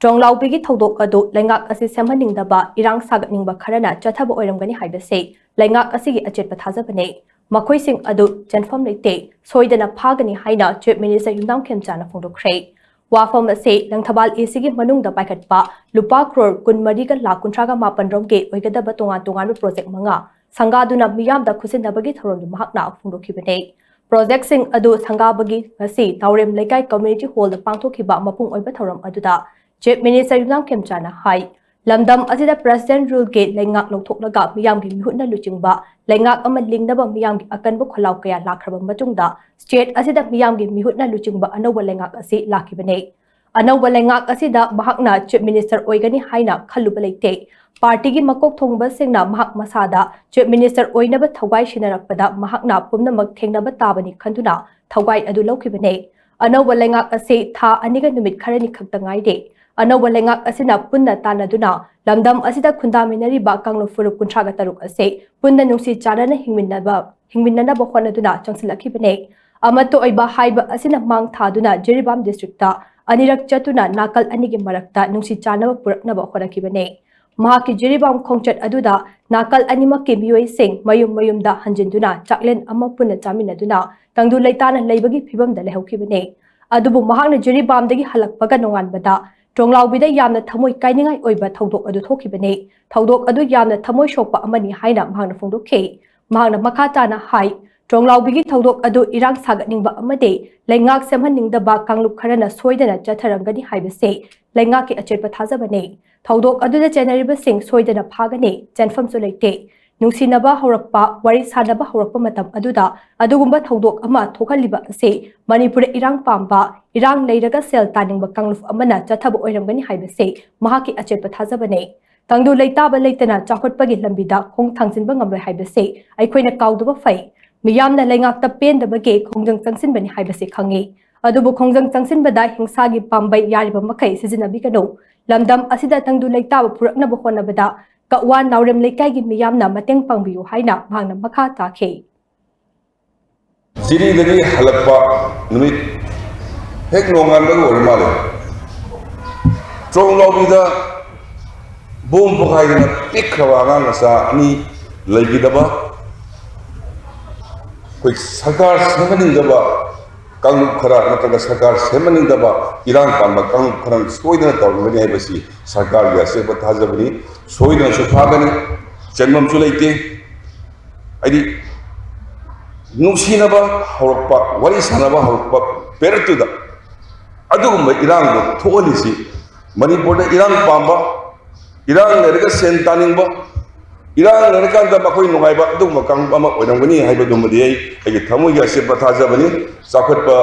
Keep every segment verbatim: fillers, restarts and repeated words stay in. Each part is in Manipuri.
ꯇ꯭ꯔꯣꯡꯂꯥꯎꯕꯤꯒꯤ ꯊꯧꯗꯣꯛ ꯑꯗꯨ ꯂꯩꯉꯥꯛ ꯑꯁꯤ ꯁꯦꯝꯍꯟꯅꯤꯡꯗꯕ ꯏꯔꯥꯡ ꯁꯥꯒꯠꯅꯤꯡꯕ ꯈꯔꯅ ꯆꯠꯊꯕ ꯑꯣꯏꯔꯝꯒꯅꯤ ꯍꯥꯏꯕꯁꯤ ꯂꯩꯉꯥꯛ ꯑꯁꯤꯒꯤ ꯑꯆꯦꯠꯄ ꯊꯥꯖꯕꯅꯤ꯫ ꯃꯈꯣꯏꯁꯤꯡ ꯑꯗꯨ ꯆꯦꯟꯐꯝ ꯂꯩꯇꯦ, ꯁꯣꯏꯗꯅ ꯐꯥꯒꯅꯤ ꯍꯥꯏꯅ Chief Minister ꯌꯨꯝꯅꯥꯝ ꯈꯦꯝꯆꯥꯅ ꯐꯣꯡꯗꯣꯛꯈ꯭ꯔꯦ꯫ ꯋꯥꯐꯝ ꯑꯁꯤ ꯂꯪꯊꯕꯥꯜ ACꯒꯤ ꯃꯅꯨꯡꯗ ꯄꯥꯏꯈꯠꯄ ꯂꯨꯄꯥ ꯀ꯭ꯔꯣꯔ ꯀꯨꯟꯃꯔꯤꯒ ꯂꯥꯈ ꯀꯨꯟꯊ꯭ꯔꯥꯒ ꯃꯥꯄꯟ ꯔꯣꯝꯒꯤ ꯑꯣꯏꯒꯗꯕ ꯇꯣꯉꯥꯟ ꯇꯣꯉꯥꯟꯕ ꯄ꯭ꯔꯣꯖꯦꯛ ꯃꯉꯥ ꯁꯪꯒꯥꯗꯨꯅ ꯃꯤꯌꯥꯝꯗ ꯈꯨꯠꯁꯤꯟꯅꯕꯒꯤ ꯊꯧꯔꯝꯗꯨ ꯃꯍꯥꯛꯅ ꯐꯣꯡꯗꯣꯛꯈꯤꯕꯅꯤ꯫ ꯄ꯭ꯔꯣꯖꯦꯛꯁꯤꯡ ꯑꯗꯨ ꯁꯪꯒꯥꯕꯒꯤ ꯉꯁꯤ ꯅꯥꯎꯔꯦꯝ ꯂꯩꯀꯥꯏ ꯀꯝꯃ꯭ꯌꯨꯅꯤꯇꯤ ꯍꯣꯜꯗ ꯄꯥꯡꯊꯣꯛꯈꯤꯕ ꯃꯄꯨꯡ ꯑꯣꯏꯕ ꯊꯧꯔꯝ ꯑꯗꯨꯗ Chief Minister ꯌꯨꯝꯅꯥꯝ ꯈꯦꯝꯆꯥꯅ ꯍꯥꯏ, ꯂꯝꯗꯝ ꯑꯁꯤꯗ President ruleꯒꯤ ꯂꯩꯉꯥꯛ ꯂꯧꯊꯣꯛꯂꯒ ꯃꯤꯌꯥꯝꯒꯤ ꯃꯤꯍꯨꯠꯅ ꯂꯨꯆꯤꯡꯕ ꯂꯩꯉꯥꯛ ꯑꯃ ꯂꯤꯡꯅꯕ ꯃꯤꯌꯥꯝꯒꯤ ꯑꯀꯟꯕ ꯈꯣꯜꯂꯥꯎ ꯀꯌꯥ ꯂꯥꯛꯈ꯭ꯔꯕ ꯃꯇꯨꯡꯗ state ꯑꯁꯤꯗ ꯃꯤꯌꯥꯝꯒꯤ ꯃꯤꯍꯨꯠꯅ ꯂꯨꯆꯤꯡꯕ ꯑꯅꯧꯕ ꯂꯩꯉꯥꯛ ꯑꯁꯤ ꯂꯥꯛꯈꯤꯕꯅꯤ꯫ ꯑꯅꯧꯕ ꯂꯩꯉꯥꯛ ꯑꯁꯤꯗ ꯃꯍꯥꯛꯅ Chief Minister ꯑꯣꯏꯒꯅꯤ ꯍꯥꯏꯅ ꯈꯜꯂꯨꯕ ꯂꯩꯇꯦ꯫ ꯄꯥꯔꯇꯤꯒꯤ ꯃꯀꯣꯛ ꯊꯣꯡꯕꯁꯤꯡꯅ ꯃꯍꯥꯛ ꯃꯁꯥꯗ Chief Minister ꯑꯣꯏꯅꯕ ꯊꯧꯒꯥꯏ ꯁꯤꯟꯅꯔꯛꯄꯗ ꯃꯍꯥꯛꯅ ꯄꯨꯝꯅꯃꯛ ꯊꯦꯡꯅꯕ ꯇꯥꯕꯅꯤ ꯈꯟꯗꯨꯅ ꯊꯧꯒꯥꯏ ꯑꯗꯨ ꯂꯧꯈꯤꯕꯅꯤ꯫ ꯑꯅꯧꯕ ꯂꯩꯉꯥꯛ ꯑꯁꯤ ꯊꯥ ꯑꯅꯤꯒ ꯅꯨꯃꯤꯠ ꯈꯔꯅꯤ ꯈꯛꯇ ꯉꯥꯏꯔꯦ꯫ ꯑꯅꯧꯕ ꯂꯩꯉꯥꯛ ꯑꯁꯤꯅ ꯄꯨꯟꯅ ꯇꯥꯟꯅꯗꯨꯅ ꯂꯝꯗꯝ ꯑꯁꯤꯗ ꯈꯨꯟꯗꯥꯃꯤꯟꯅꯔꯤꯕ ꯀꯥꯡꯂꯨꯞ ꯐꯨꯔꯨꯞ ꯀꯨꯟꯊ꯭ꯔꯥꯒ ꯇꯔꯨꯛ ꯑꯁꯤ ꯄꯨꯟꯅ ꯅꯨꯡꯁꯤ ꯆꯥꯟꯅꯅ ꯍꯤꯡꯃꯤꯟꯅꯕ, ꯍꯤꯡꯃꯤꯟꯅꯅꯕ ꯍꯣꯠꯅꯗꯨꯅ ꯆꯪꯁꯤꯜꯂꯛꯈꯤꯕꯅꯤ꯫ ꯑꯃꯠꯇ ꯑꯣꯏꯕ ꯍꯥꯏꯕ ꯑꯁꯤꯅ ꯃꯥꯡ ꯊꯥꯗꯨꯅ ꯖꯤꯔꯤꯕꯥꯝ districtꯇ ꯑꯅꯤꯔꯛ ꯆꯠꯇꯨꯅ ꯅꯥꯀꯜ ꯑꯅꯤꯒꯤ ꯃꯔꯛꯇ ꯅꯨꯡꯁꯤ ꯆꯥꯟꯅꯕ ꯄꯨꯔꯛꯅꯕ ꯍꯣꯠꯅꯈꯤꯕꯅꯤ꯫ ꯃꯍꯥꯛꯀꯤ ꯖꯤꯔꯤꯕꯥꯝ ꯈꯣꯡꯆꯠ ꯑꯗꯨꯗ ꯅꯥꯀꯜ ꯑꯅꯤꯃꯛꯀꯤ ꯃꯤꯑꯣꯏꯁꯤꯡ ꯃꯌꯨꯝ ꯃꯌꯨꯝꯗ ꯍꯟꯖꯤꯟꯗꯨꯅ ꯆꯥꯛꯂꯦꯟ ꯑꯃ ꯄꯨꯟꯅ ꯆꯥꯃꯤꯟꯅꯗꯨꯅ ꯇꯪꯗꯨ ꯂꯩꯇꯥꯅ ꯂꯩꯕꯒꯤ ꯐꯤꯕꯝꯗ ꯂꯩꯍꯧꯈꯤꯕꯅꯤ꯫ ꯑꯗꯨꯕꯨ ꯃꯍꯥꯛꯅ ꯖꯤꯔꯤꯕꯥꯝꯗꯒꯤ ꯍꯜꯂꯛꯄꯒ ꯅꯣꯡꯉꯥꯟꯕꯗ ꯇ꯭ꯔꯣꯡꯂꯥꯎꯕꯤꯗ ꯌꯥꯝꯅ ꯊꯃꯣꯏ ꯀꯥꯏꯅꯤꯡꯉꯥꯏ ꯑꯣꯏꯕ ꯊꯧꯗꯣꯛ ꯑꯗꯨ ꯊꯣꯛꯈꯤꯕꯅꯤ꯫ ꯊꯧꯗꯣꯛ ꯑꯗꯨ ꯌꯥꯝꯅ ꯊꯃꯣꯏ ꯁꯣꯛꯄ ꯑꯃꯅꯤ ꯍꯥꯏꯅ ꯃꯍꯥꯛꯅ ꯐꯣꯡꯗꯣꯛꯈꯤ꯫ ꯃꯍꯥꯛꯅ ꯃꯈꯥ ꯇꯥꯅ ꯍꯥꯏ, ꯇ꯭ꯔꯣꯡꯂꯥꯎꯕꯤꯒꯤ ꯊꯧꯗꯣꯛ ꯑꯗꯨ ꯏꯔꯥꯡ ꯁꯥꯒꯠꯅꯤꯡꯕ ꯑꯃꯗꯤ ꯂꯩꯉꯥꯛ ꯁꯦꯝꯍꯟꯅꯤꯡꯗꯕ ꯀꯥꯡꯂꯨꯞ ꯈꯔꯅ ꯁꯣꯏꯗꯅ ꯆꯠꯊꯔꯝꯒꯅꯤ ꯍꯥꯏꯕꯁꯤ ꯂꯩꯉꯥꯛꯀꯤ ꯑꯆꯦꯠꯄ ꯊꯥꯖꯕꯅꯤ꯫ ꯊꯧꯗꯣꯛ ꯑꯗꯨꯗ ꯆꯦꯟꯅꯔꯤꯕꯁꯤꯡ ꯁꯣꯏꯗꯅ ꯐꯥꯒꯅꯤ, ꯆꯦꯟꯐꯝꯁꯨ ꯂꯩꯇꯦ꯫ ꯅꯨꯡꯁꯤꯅꯕ ꯍꯧꯔꯛꯄ, ꯋꯥꯔꯤ ꯁꯥꯅꯕ ꯍꯧꯔꯛꯄ ꯃꯇꯝ ꯑꯗꯨꯗ ꯑꯗꯨꯒꯨꯝꯕ ꯊꯧꯗꯣꯛ ꯑꯃ ꯊꯣꯛꯍꯜꯂꯤꯕ ꯑꯁꯤ ꯃꯅꯤꯄꯨꯔꯗ ꯏꯔꯥꯡ ꯄꯥꯝꯕ, ꯏꯔꯥꯡ ꯂꯩꯔꯒ ꯁꯦꯜ ꯇꯥꯅꯤꯡꯕ ꯀꯥꯡꯂꯨꯞ ꯑꯃꯅ ꯆꯠꯊꯕ ꯑꯣꯏꯔꯝꯒꯅꯤ ꯍꯥꯏꯕꯁꯤ ꯃꯍꯥꯛꯀꯤ ꯑꯆꯦꯠꯄ ꯊꯥꯖꯕꯅꯤ꯫ ꯇꯪꯗꯨ ꯂꯩꯇꯥꯕ ꯂꯩꯇꯅ ꯆꯥꯎꯈꯠꯄꯒꯤ ꯂꯝꯕꯤꯗ ꯈꯣꯡ ꯊꯥꯡꯖꯤꯟꯕ ꯉꯝꯂꯣꯏ ꯍꯥꯏꯕꯁꯤ ꯑꯩꯈꯣꯏꯅ ꯀꯥꯎꯗꯕ ꯐꯩ꯫ ꯃꯤꯌꯥꯝꯅ ꯂꯩꯉꯥꯛꯇ ꯄꯦꯟꯗꯕꯒꯤ ꯈꯣꯡꯖꯪ ꯆꯪꯁꯤꯟꯕꯅꯤ ꯍꯥꯏꯕꯁꯤ ꯈꯪꯏ꯫ ꯑꯗꯨꯕꯨ ꯈꯣꯡꯖꯪ ꯆꯪꯁꯤꯟꯕꯗ ꯍꯤꯡꯁꯥꯒꯤ ꯄꯥꯝꯕꯩ ꯌꯥꯔꯤꯕ ꯃꯈꯩ ꯁꯤꯖꯤꯟꯅꯕꯤꯒꯅꯨ꯫ ꯂꯝꯗꯝ ꯑꯁꯤꯗ ꯇꯪꯗꯨ ꯂꯩꯇꯥꯕ ꯄꯨꯔꯛꯅꯕ ꯍꯣꯠꯅꯕꯗ ꯀꯛꯋꯥ ꯅꯥꯎꯔꯦꯝ ꯂꯩꯀꯥꯏꯒꯤ ꯃꯤꯌꯥꯝꯅ ꯃꯇꯦꯡ ꯄꯥꯡꯕꯤꯌꯨ ꯍꯥꯏꯅ ꯃꯍꯥꯛꯅ ꯃꯈꯥ ꯇꯥꯈꯤ꯫ ꯖꯤꯔꯤꯗꯒꯤ ꯍꯜꯂꯛꯄ ꯅꯨꯃꯤꯠ ꯍꯦꯛ ꯅꯣꯡꯉꯥꯟꯕꯒ ꯑꯣꯏꯔ ꯃꯥꯜꯂꯦ꯫ ꯇ꯭ꯔꯣꯡ ꯂꯥꯎꯕꯤꯗ ꯕꯣꯝ ꯄꯣꯈꯥꯏꯗꯅ ꯄꯤꯛꯈ꯭ꯔꯕ ꯑꯉꯥꯡ ꯃꯆꯥ ꯑꯅꯤ ꯂꯩꯈꯤꯗꯕ, ꯑꯩꯈꯣꯏ ꯁꯔꯀꯥꯔ ꯁꯦꯝꯍꯟꯅꯤꯡꯗꯕ ꯀꯥꯡꯂꯨꯞ ꯈꯔ ꯅꯠꯇ꯭ꯔꯒ ꯁꯔꯀꯥꯔ ꯁꯦꯝꯍꯟꯅꯤꯡꯗꯕ ꯏꯔꯥꯡ ꯄꯥꯝꯕ ꯀꯥꯡꯂꯨꯞ ꯈꯔ ꯁꯣꯏꯗꯅ ꯇꯧꯔꯝꯒꯅꯤ ꯍꯥꯏꯕꯁꯤ ꯁꯔꯀꯥꯔꯒꯤ ꯑꯆꯦꯠꯄ ꯊꯥꯖꯕꯅꯤ꯫ ꯁꯣꯏꯗꯅꯁꯨ ꯐꯥꯒꯅꯤ, ꯆꯦꯟꯐꯝꯁꯨ ꯂꯩꯇꯦ꯫ ꯍꯥꯏꯗꯤ ꯅꯨꯡꯁꯤꯅꯕ ꯍꯧꯔꯛꯄ, ꯋꯥꯔꯤ ꯁꯥꯟꯅꯕ ꯍꯧꯔꯛꯄ ꯄꯦꯔꯠꯇꯨꯗ ꯑꯗꯨꯒꯨꯝꯕ ꯏꯔꯥꯡꯗꯣ ꯊꯣꯛꯍꯜꯂꯤꯁꯤ ꯃꯅꯤꯄꯨꯔꯗ ꯏꯔꯥꯡ ꯄꯥꯝꯕ, ꯏꯔꯥꯡ ꯂꯩꯔꯒ ꯁꯦꯟ ꯇꯥꯅꯤꯡꯕ, ꯏꯔꯥꯡ ꯂꯩꯔꯀꯥꯟꯗ ꯃꯈꯣꯏ ꯅꯨꯡꯉꯥꯏꯕ ꯑꯗꯨꯒꯨꯝꯕ ꯀꯥꯡꯂꯨꯞ ꯑꯃ ꯑꯣꯏꯔꯝꯒꯅꯤ ꯍꯥꯏꯕꯗꯨꯃꯗꯤ ꯑꯩ ꯑꯩꯒꯤ ꯊꯃꯣꯏꯒꯤ ꯑꯆꯦꯠꯄ ꯊꯥꯖꯕꯅꯤ꯫ ꯆꯥꯎꯈꯠꯄ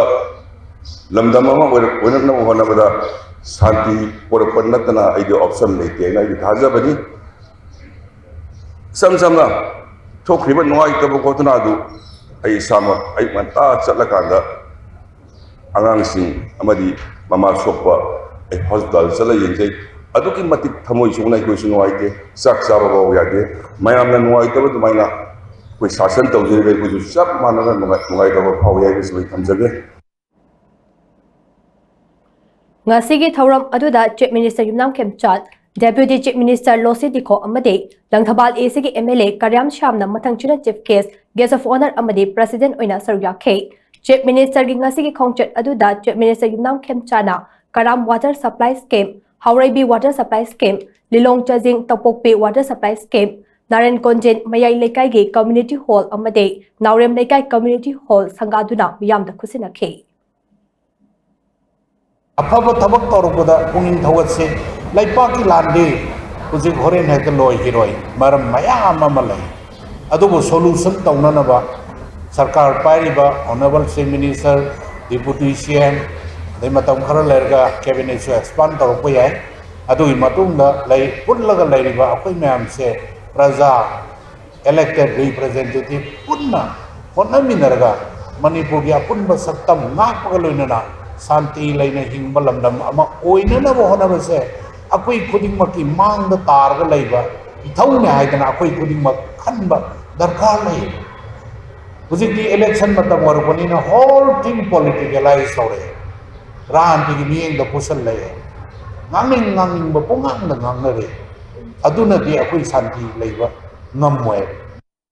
ꯂꯝꯗꯝ ꯑꯃ ꯑꯣꯏꯔꯛ-, ꯑꯣꯏꯔꯛꯅꯕ ꯍꯣꯠꯅꯕꯗ ꯁꯥꯟꯇꯤ ꯄꯨꯔꯛꯄ ꯅꯠꯇꯅ ꯑꯩꯗꯤ ꯑꯣꯞꯁꯟ ꯂꯩꯇꯦ ꯍꯥꯏꯅ ꯑꯩꯗꯤ ꯊꯥꯖꯕꯅꯤ꯫ ꯏꯁꯝ ꯁꯝꯅ ꯊꯣꯛꯈ꯭ꯔꯤꯕ ꯅꯨꯡꯉꯥꯏꯇꯕ ꯈꯣꯠꯇꯅ ꯑꯗꯨ ꯑꯩ ꯏꯁꯥꯃꯛ ꯑꯌꯨꯛ ꯉꯟꯇꯥ ꯆꯠꯂꯀꯥꯟꯗ ꯑꯉꯥꯡꯁꯤꯡ ꯑꯃꯗꯤ ꯃꯃꯥ ꯁꯣꯛꯄ ꯑꯩ ꯍꯣꯁꯄꯤꯇꯥꯜ ꯆꯠꯂ ꯌꯦꯡꯖꯩ꯫ ꯑꯗꯨꯛꯀꯤ ꯃꯇꯤꯛ ꯊꯃꯣꯏ ꯁꯣꯛꯅ ꯑꯩꯈꯣꯏꯁꯨ ꯅꯨꯡꯉꯥꯏꯇꯦ꯫ ꯆꯥꯛ ꯆꯥꯕ ꯐꯥꯎ ꯌꯥꯗꯦ꯫ ꯃꯌꯥꯝꯅ ꯅꯨꯡꯉꯥꯏꯇꯕ ꯑꯗꯨꯃꯥꯏꯅ ꯑꯩꯈꯣꯏ ꯁꯥꯁꯟ ꯇꯧꯖꯔꯤꯕ ꯑꯩꯈꯣꯏꯁꯨ ꯆꯞ ꯃꯥꯟꯅꯅ ꯅꯨꯡꯉꯥꯏ-, ꯅꯨꯡꯉꯥꯏꯇꯕ ꯐꯥꯎꯏ ꯍꯥꯏꯕꯁꯤꯃ ꯑꯩ ꯊꯝꯖꯒꯦ꯫ ꯉꯁꯤꯒꯤ ꯊꯧꯔꯝ ꯑꯗꯨꯗ Chief Minister ꯌꯨꯝꯅꯥꯝ ꯈꯦꯝꯆꯥꯟ, Deputy Chief Minister ꯂꯣꯁꯤ ꯗꯤꯈꯣ ꯑꯃꯗꯤ Langthabal A Cꯒꯤ M L A ꯀꯔꯤꯌꯥꯝ ꯁ꯭ꯌꯥꯝꯅ ꯃꯊꯪ ꯆꯤꯅ Chief Guest, Guest of Honour ꯑꯃꯗꯤ President ꯑꯣꯏꯅ ꯁꯔꯨꯛ ꯌꯥꯈꯤ꯫ Chief Ministerꯒꯤ ꯉꯁꯤꯒꯤ ꯈꯣꯡꯆꯠ ꯑꯗꯨꯗ Chief Minister ꯌꯨꯝꯅꯥꯝ ꯈꯦꯝꯆꯥꯟꯅ ꯀꯔꯥꯝ Water Supply Scheme, ꯍꯥꯎꯔꯩꯕꯤ Water Supply Scheme, ꯂꯤꯂꯣꯡ ꯆꯥꯖꯤꯡ ꯇꯧꯄꯣꯛꯄꯤ Water Supply Scheme, ꯅꯥꯔꯦꯟ ꯀꯣꯟꯖꯦꯟ ꯃꯌꯥꯏ ꯂꯩꯀꯥꯏꯒꯤ Community Hall ꯑꯃꯗꯤ ꯅꯥꯎꯔꯦꯝ ꯂꯩꯀꯥꯏ Community Hall ꯁꯪꯒꯥꯗꯨꯅ ꯃꯤꯌꯥꯝꯗ ꯈꯨꯠꯁꯤꯟꯅꯈꯤ꯫ ꯑꯐꯕ ꯊꯕꯛ ꯇꯧꯔꯛꯄꯗ ꯄꯨꯛꯅꯤꯡ ꯊꯧꯒꯠꯁꯤ꯫ ꯂꯩꯄꯥꯛꯀꯤ ꯂꯥꯟꯗꯤ ꯍꯧꯖꯤꯛ ꯍꯣꯔꯦꯟ ꯍꯦꯛꯇ ꯂꯣꯏꯈꯤꯔꯣꯏ, ꯃꯔꯝ ꯃꯌꯥꯝ ꯑꯃ ꯂꯩ꯫ ꯑꯗꯨꯕꯨ solution ꯇꯧꯅꯅꯕ ꯁꯔꯀꯥꯔ ꯄꯥꯏꯔꯤꯕ Honourable Chief Minister, Deputy C M, ꯑꯗꯩ ꯃꯇꯝ ꯈꯔ ꯂꯩꯔꯒ Cabinetꯁꯨ expand ꯇꯧꯔꯛꯄ ꯌꯥꯏ꯫ ꯑꯗꯨꯒꯤ ꯃꯇꯨꯡꯗ ꯂꯩ ꯄꯨꯜꯂꯒ ꯂꯩꯔꯤꯕ ꯑꯩꯈꯣꯏ ꯃꯌꯥꯝꯁꯦ, ꯄ꯭ꯔꯖꯥ, elected representative ꯄꯨꯟꯅ ꯍꯣꯠꯅꯃꯤꯟꯅꯔꯒ ꯃꯅꯤꯄꯨꯔꯒꯤ ꯑꯄꯨꯟꯕ ꯁꯛꯇꯝ ꯉꯥꯛꯄꯒ ꯂꯣꯏꯅꯅ ꯁꯥꯟꯇꯤ ꯂꯩꯅ ꯍꯤꯡꯕ ꯂꯝꯗꯝ ꯑꯃ ꯑꯣꯏꯅꯅꯕ ꯍꯣꯠꯅꯕꯁꯦ ꯑꯩꯈꯣꯏ ꯈꯨꯗꯤꯡꯃꯛꯀꯤ ꯃꯥꯡꯗ ꯇꯥꯔꯒ ꯂꯩꯕ ꯏꯊꯧꯅꯦ ꯍꯥꯏꯗꯅ ꯑꯩꯈꯣꯏ ꯈꯨꯗꯤꯡꯃꯛ ꯈꯟꯕ ꯗꯔꯀꯥꯔ ꯂꯩ꯫ ꯍꯧꯖꯤꯛꯇꯤ election ꯃꯇꯝ ꯑꯣꯏꯔꯛꯄꯅꯤꯅ whole thing politicalize ꯇꯧꯔꯛꯑꯦ, ꯔꯥꯖꯅꯤꯇꯤꯒꯤ ꯃꯤꯠꯌꯦꯡꯗ ꯄꯨꯁꯜꯂꯛꯑꯦ꯫ ꯉꯥꯡꯅꯤꯡ ꯉꯥꯡꯅꯤꯡꯕ ꯄꯨꯡꯉꯥꯡꯗ ꯉꯥꯡꯅꯔꯦ꯫ ꯑꯗꯨꯅꯗꯤ ꯑꯩꯈꯣꯏ ꯁꯥꯟꯇꯤ ꯂꯩꯕ ꯉꯝꯃꯣꯏ꯫